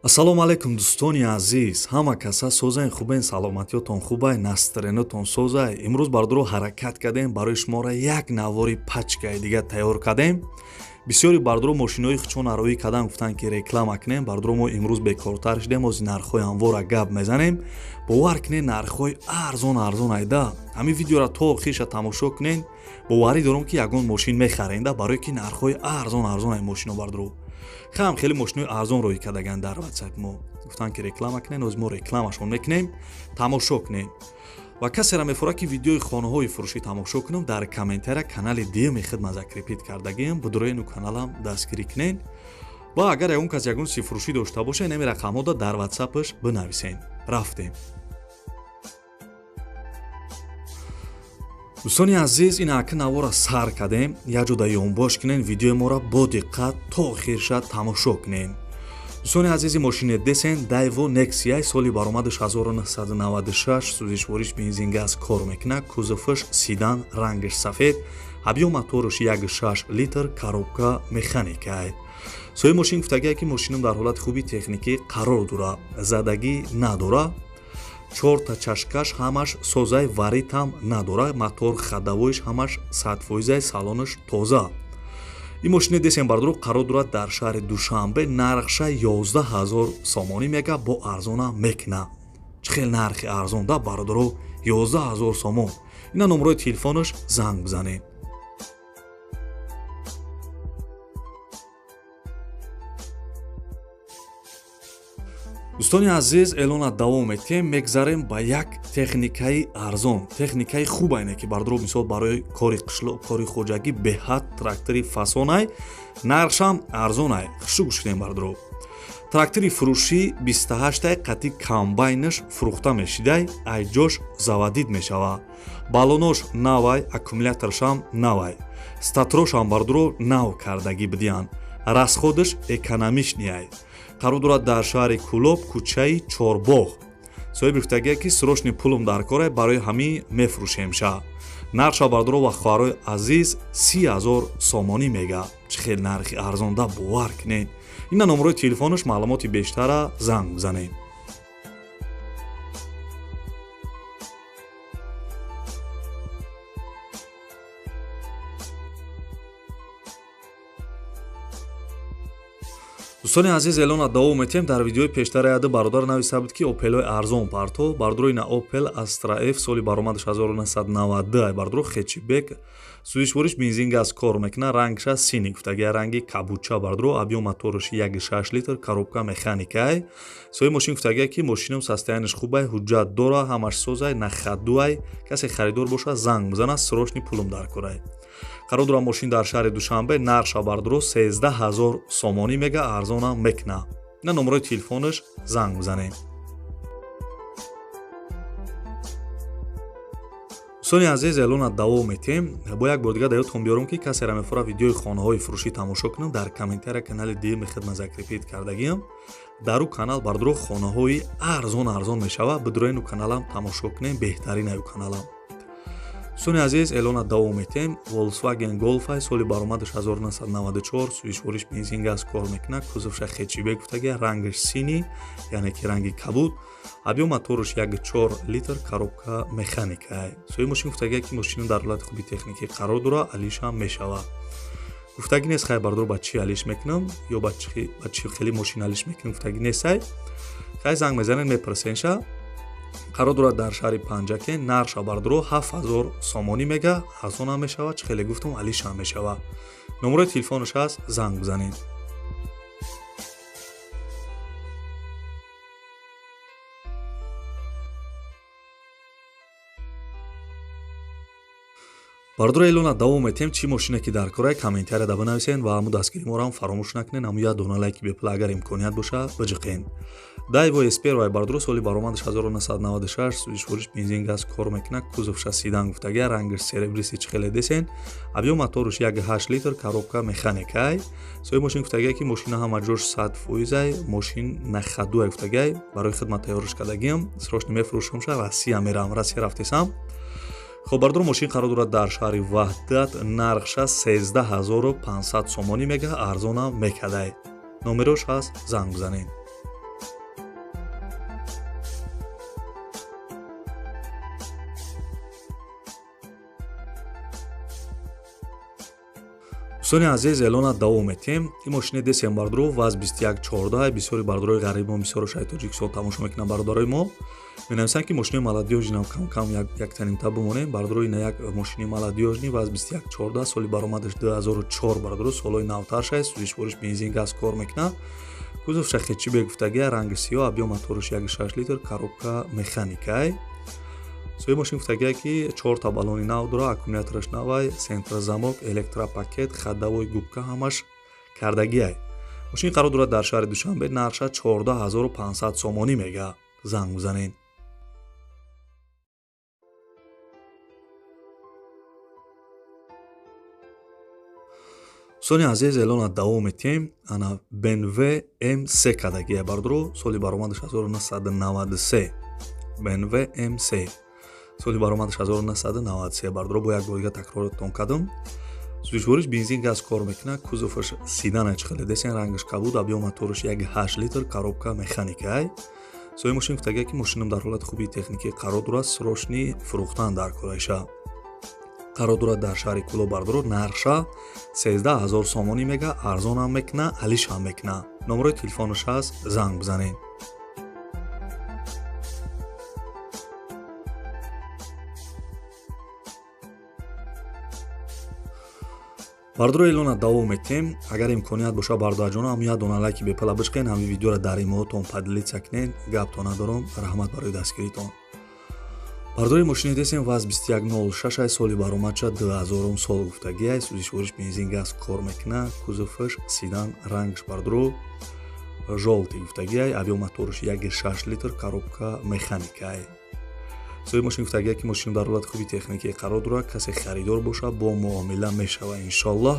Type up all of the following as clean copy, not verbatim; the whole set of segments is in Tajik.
Ассалому алайкум, дӯстони азиз. Ҳама каса созайн, хубен, саломатиётон хубай, настроениятон созай. Имрӯз бардоро ҳаракат кардем, барои шуморо як навори пачкаи дига тайёр кардем. Бисёри бардоро мошинои хучон ароӣ кардан, гуфтанд, ки реклама кунем. Бардоро, мо имрӯз бекортар шудем, ози нархҳои анвора гап мезанем. Бовар кунед, нархҳои арзон арзон айда. Ҳамин видеоро то охириша тамошо кунед. Боварӣ дорам, ки ягон мошин мехаренда, барое ки нархҳои арзон арзон ай мошино. Бардоро, хам хеле мошинои арзон роҳӣ кардаган дар ватсап мо. Гуфтанд, ки реклама кунед, оз мо рекламашон мекунем, тамошо кунед. Ва касеро мефорад, ки видеои хонаҳои фурӯшӣ тамошо кунам, дар комментария канали дуюми хидмат закрепить кардагием, будроену каналам дастгирӣ кунед. Ва агар ягон кас ягон сифурӯшӣ дошта боша, инами рақамҳода дар ватсапаш бинависен. Рафтем. Дӯстони азиз, ин ака навора сар кардем. Як ҷода ёнбош кунен, видеои моро бо диққат то охирша тамошо кунем. Дӯстони азизи, мошине десен Дайво Нексия, соли баромадаш 1996, сӯзишвориш бензин, газ кор мекунад, кузоваш седан, рангаш сафед, объём мотораш 1,6 литр, коробка механикай. Соҳиби мошин гуфтагие, ки мошинам дар ҳолати хуби техникӣ қарор дора, задагӣ надора, чорта чашкаш ҳамаш созай, варитам надора, мотор ходовойш ҳамаш 100%-ай, салонаш тоза. Ин мошини десен, бардоро, қарор дорад дар шаҳри Душанбе, нархша 11 000 сомонӣ мега, бо арзона мекуна. Чӣ хел нархи арзон да, бародаро, 11 000 сомон. Ина номерои телефонаш, занг бизанед. Дӯстони азиз, эълона давом метиҳем. Мегзарем ба як техникаи арзон, техникаи хуб айне, ки бардоро, мисол, барои кори қишлоқ, кори хоҷагӣ беҳад трактори фасонай, нархшам арзонай. Хушу гӯш кунем, бардоро. Трактори фурӯшӣ 28-ай, қати комбайнаш фурӯхта мешидай, айҷош заводить мешава, баллонош навай, аккумуляторшам навай, статрошам, бардоро, нав кардагӣ бидиҳанд, расходаш экономичныйай. Қарор дорад дар шаҳри Кӯлоб, кӯчаи Чорбоғ. Соҳиби гуфтагие, ки срочный пулум дар коре, барои ҳамин мефурӯшемша. Нархша, бардоро ва хоҳарои азиз, 30 000 сомонӣ мега. Чӣ хел нархи арзонда, бовар кунед. Ина номерои телефонаш, маълумоти бештара занг бизанед. Дӯстони азиз, эълона давом метиҳем. Дар видеои пештара яды бародар нависта буд, ки Опелои арзон парто. Бардоро, ина Опел Астра Ф, соли баромадаш 1992 ай, бардоро, хэтчбек, сӯзишвориш бензин, газ кор мекунад, рангша синий гуфтагия, ранги кабуча, бардоро, объём мотораш 1,6 литр, коробка механикай. Соҳиби мошин гуфтагия, ки мошинам состояниеш хубай, ҳуҷҷат дора, ҳамаш созай, на ходуай. Касе харидор боша, занг бизанад, срочный пулум дар корай. Қарор дорад мошин дар шаҳри Душанбе, нархша, бардоро, 13 000 сомонӣ мега, арзонам мекуна. Ина номерои телефонаш, занг бизанед. Дӯстони азиз, эълона давом метиҳем. Бо як бор дига дар ёдтон биёрам, ки касеро мефорад видеои хонаҳои фурӯшӣ тамошо кунам, дар комментария канали дуюми хидмат закрепить кардагиам. Дар ӯ канал, бардоро, хонаҳои арзон арзон мешавад. Бидуроену каналам тамошо кунем, беҳтарин аю каналам. Дӯстони азиз, эълона давом метиҳем. Volkswagen Golf, соли баромадаш 1994, сӯзишвориш бензин, газ кор мекунад, кузовша хэтчбек гуфтагия, рангаш синий, яъне ки ранги кабуд, объём мотораш 1,4 литр, коробка механикай. Соҳиби мошин гуфтагия, ки мошинам дар ҳолати хуби техникӣ қарор дорад, алишам мешавад. Гуфтагӣ нест, хай, бардор, ба чӣ алиш мекунам ё ба чӣ хеле мошин алиш мекунам, гуфтагӣ нестай. Хай, занг мезанед, мепурсенша. Қарор дорад дар шаҳри Панҷакен, нархша, бардоро, 7000 сомонӣ мега, арзонам мешавад, чӣ хеле гуфтам, алишам мешавад. Номерои телефонаш ҳаст, занг бизанед. Бардора, эълона давом метиҳем. Чӣ мошине ки дар корай, комментарияда бинависен ва ҳаму дастгири моро фаромӯш накунен. Ҳаму як дона лайки бепул, агар имконият боша, биҷиқен. Дайво Эсперо, бардоро, соли баромадаш 1996, сӯзишвориш бензин, газ кор мекунад, кузовша седан гуфтагия, рангаш серебристый, чӣ хеле десен, объём мотораш 1,8 литр, коробка механикай. Соҳиби мошин гуфтагия, ки мошина ҳама ҷош 100%-ай, мошин на ходуай гуфтагиай, барои хидмат тайёрш кардагиам, срочно мефурӯшамша, Россия мерам, Россия рафтесам. Хоб, бардор, мошин қарор дорад дар шаҳри Ваҳдат, нархша 13 500 сомонӣ мега, арзонам мекадай. Номерош ҳаст, занг бизанед. Дӯстони азиз, эълона давом метиҳем. Ин мошини десем бардро ВАЗ 2114, бисёри бардорои ғариб мо бисёро шаҳри Тоҷикистон тамошо мекунанд. Бародарои мо менависанд, ки мошини молодёжный нам кам-кам яктанимта бимонем. Бардорои ина як мошини молодёжный ВАЗ 2114, соли баромадаш 2004, бардоро солҳои навтар шай, сӯзишвориш бензин газ кор мекунад. Кузов шахечи бегуфтагия, ранги сиёҳ, объём мотораш 1,6 литр, коробка механикай. Соҳиби мошин гуфтагия, ки чорта баллони нав дора, аккумулятораш навай, центрозамок, электропакет, ходовой губка ҳамаш кардагиай. Мошин қарор дорад дар шаҳри Душанбе, нархша 14 500 сомонӣ мега, занг бизанед. Дӯстони азиз, эълона давом метиҳем. Ана BMW M3 кардагия, бардоро, соли баромадаш 1993, BMW M3, соли баромадаш 1993, бардоро, бо як бор дига такроротон кардам. Сӯзишвориш бензин газ кор мекунад, кузоваш седан чихеле десен, рангаш кабуд, объём мотораш 1,8 литр, коробка механикай. Соҳиби мошин гуфтагия, ки мошинам дар ҳолати хуби техникӣ қарор дорад, срочный фурӯхтан дар кораиша. Қарор дорад дар шаҳри Кӯлоб, бардоро, нархша 13 000 сомонӣ мега, арзонам мекуна, алишам мекуна. Номерои телефонаш ҳаст, занг бизанед. Бардоро, эълона давом метиҳем. Агар имконият боша, бародарҷоно, ҳам як дона лайки бепала бишқен, ҳамин видеоро дар имоотон поделиться кунед. Гапто надорам, раҳмат барои дастгиритон. Бардори мошини десем ВАЗ 2106 ай, соли баромадша 2000 сол гуфтагиай, сӯзишвориш бензин газ кор мекунад, кузоваш седан, рангш бардоро жёлтый гуфтагиай, объём мотораш 1,6 литр, коробка механикай. Соҳиби мошин гуфтагиай, ки мошин дар ҳолати хуби техникӣ қарор дорад, касе харидор боша, бо муомила мешава иншоллоҳ.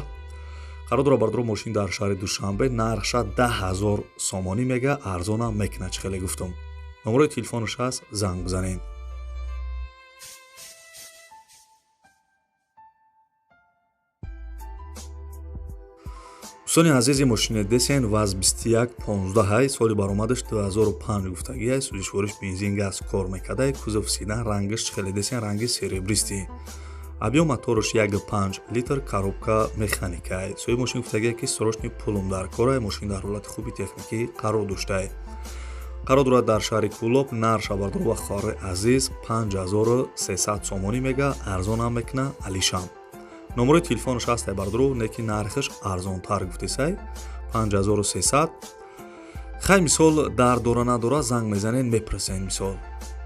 Қарор дорад, бардоро, мошин дар шаҳри Душанбе, нархша 10 000 сомонӣ мега, арзонам мекунад, чӣ хеле гуфтам. Номерои телефонаш ҳаст, занг бизанед. Дӯстони азизи, мошини десен ВАЗ 2115 ай, соли баромадаш 2005 гуфтагиай, сӯзишвориш бензин газ кор мекардай, кузов седан, рангаш хеле десен, ранги серебристый, объём мотораш 1,5 литр, коробка механикай. Соҳиби мошин гуфтагиай, ки срочный пулум дар корай, мошин дар ҳолати хуби техникӣ қарор доштай. Қарор дорад дар шаҳри Кӯлоб, нархша, бардоро ва хоҳарои азиз, 5300 сомонӣ мега, арзонам мекуна, алишам. Номерои телефонаш ҳастай, бардоро, не ки нархаш арзонтар гуфтесай, 5300. Хай, мисол, дар дора надора, занг мезанед, мепурсен. Мисол,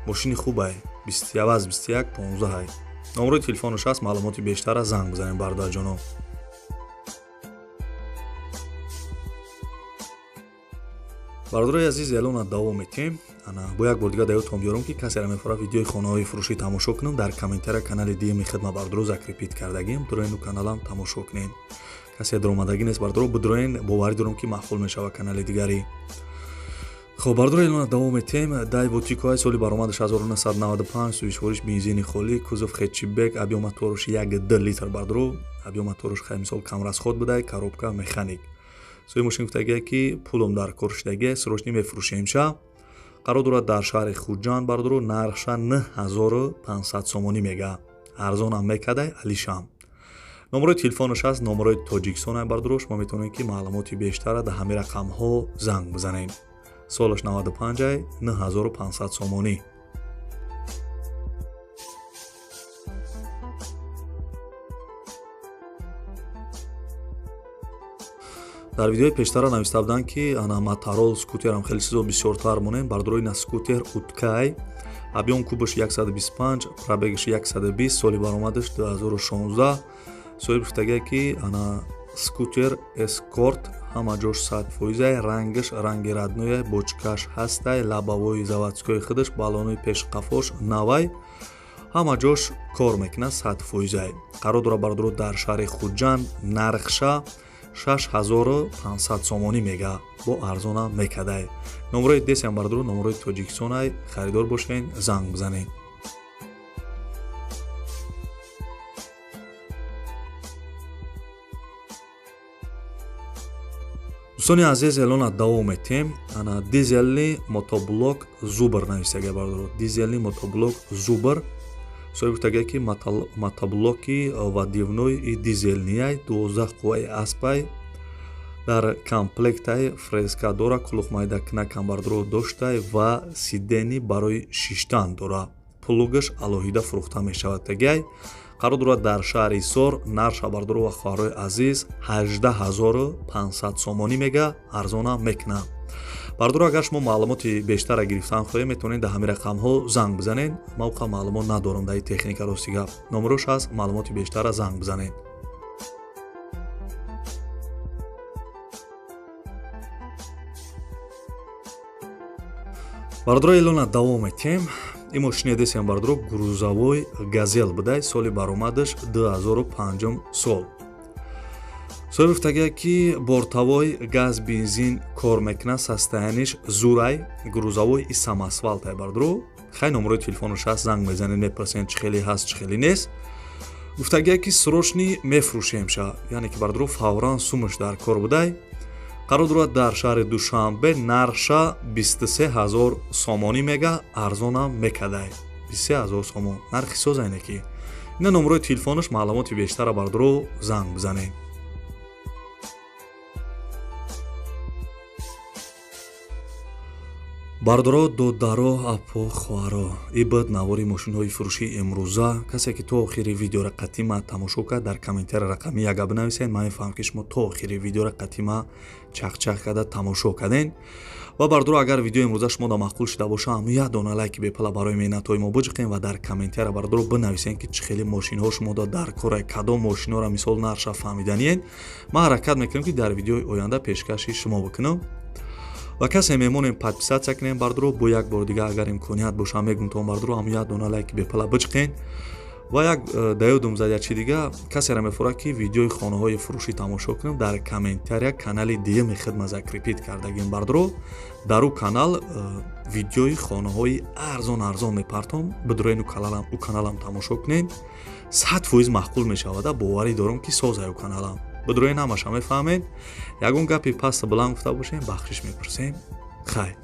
мошини хубай, ВАЗ 2115 ай. Номерои телефонаш ҳаст, маълумоти бештара занг бизанед, бародарҷоно. Бародарои азиз, эълона давом метиҳем. Ана бо як бор дига да ёдтон биёрам, ки касеро мефорад видеои хонаҳои фурӯшӣ тамошо кунам, дар комментария канали дуюми хидма, бардоро, закрепить кардагием, дуроену каналам тамошо кунед. Касе даромадагӣ нест, бардоро, бидроен, боварӣ дорам, ки маъқул мешава канали дигарӣ. Хоб, бардоро, эълона давом метиҳем. Дайву Тикоай, соли баромадаш 1995, сӯзишвориш бензини холӣ, кузов хэтчбек, объём мотораш 1,2 литр, бардоро, объём мотораш хай мисол камрасход будай, коробка механик. Соҳиби мошин гуфтагия, ки пулум дар кор шудагия, срочный мефурӯшемша. Қарор дорад дар шаҳри Хуҷанд, бардоро, нархша 9500 сомонӣ мега, арзонам мекардай, алишам. Номерои телефонаш ҳаст, номерои Тоҷикистон ай, бардоро, шумо метавонед, ки маълумоти бештара дар ҳамин рақамҳо занг бизанед. Солаш 95 ай, 9500 сомонӣ. Дар видеои пештара нависта буданд, ки ана моторол, скутерам хеле чизо бисёртар монем. Бардорои на скутер уткай, объём кубаш 125, пробегаш 120, соли баромадаш 2016. Соҳиб гуфтагия, ки ана скутер эскорт ҳама ҷош 100 фоизай, рангаш ранги родной, бочкаш ҳастай, лобовой заводской худаш, баллонои пешқафош навай, ҳама ҷош кор мекунад, 100 фоизай. Қарор дорад, бардоро, дар шаҳри Хуҷанд, нархша 6500 сомонӣ мега, бо арзонам мекадай. Номерои десям, бардоро, номерои Тоҷикистонай, харидор бошен, занг бизанед. Дӯстони азиз, эълона давом метиҳем. Ана дизельный мотоблок Зубр навистага, бардоро, дизельный мотоблок Зубр, Соҳиб гуфтагия, ки мотоблоки водяной и дизельный ай, 12 қувваи аспай, дар комплектай фрезка дора, кулухмайдакунакам, бардоро, доштай ва сиденье барои шиштан дора. Плугаш алоҳида фурӯхта мешавад тагиай. Қарор дорад дар шаҳри Ҳисор. Нарша, бардоро ва хоҳарои азиз, 18 500 сомонӣ мега, арзонам мекунад. Бардоро, агар шумо маълумоти бештара гирифтан хоҳед, метавонед дар ҳамин рақамҳо занг бизанед. Ман уқа маълумот надорам дар ин техника, рости гап. Номерош ҳаст, маълумоти бештара занг бизанед. Бардоро, эълона давом метиҳем. Ин мошине десем, бардоро, грузовой Газел будай, соли баромадаш 2005 сол. Соҳиб гуфтагия, ки бортовой, газ, бензин кор мекунад, состояние ш зурай, грузовой и самосвал тай. Бардоро, хай, номерои телефонаш ҳаст, занг мезанед, мепурсед, чӣ хеле ҳаст, чӣ хеле нест. Гуфтагия, ки срочный мефурӯшем ша, яъне ки, бардоро, фавран сумаш дар кор будай. Қарор дорад дар шаҳри Душанбе. Нархша 23 ҳазор сомонӣ мега, арзонам мекадай. 23 ҳазор сомон нархи созайне ки. Ина номерои телефонаш, маълумоти бештара, бардоро, занг бизанед. Бардоро, додаро, апо, хоҳаро, ибад навори мошинҳои фурӯшии имрӯза. Касе ки то охири видеора қатима тамошо кард, дар комментария рақами яга бинависед. Ман мефаҳмам, ки шумо то охири видеора қатима чақчақ карда тамошо карден. Ва, бардоро, агар видеои имрӯза шумо да маъқул шуда боша, ҳамн як дона лайки бепала барои меҳнатҳои мо биҷиқем ва дар комментария, бардоро, бинависем, ки чӣ хеле мошинҳо шумо да дар кора, кадом мошинҳоро, мисол, нарша фаҳмиданиен. Ман ҳаракат мекунам, ки дар видеои оянда пешкаши шумо бикунам. Ва касе мемонем, подписаться кунем, бардоро. Бо як бори дига, агар имконият боша, мегум то, бардоро, ҳам як дона лайки бепала биҷиқен. Ва як даёдум зад, як чи дига: касеро мефурад, ки видеои хонаҳои фурӯшӣ тамошо кунам, дар комментария канали дуюми хидма закрепить кардагим, бардоро. Дар ӯ канал видеои хонаҳои арзон арзон мепартом. Бидуроен ӯ каналам тамошо кунед, 100% маъқул мешавада. Боварӣ дорам, ки созай ӯ каналам. Бидуроен, ҳамаша мефаҳмед. Ягон гапи паста баланд гуфта бошем, бахшиш мепурсем. Хайр.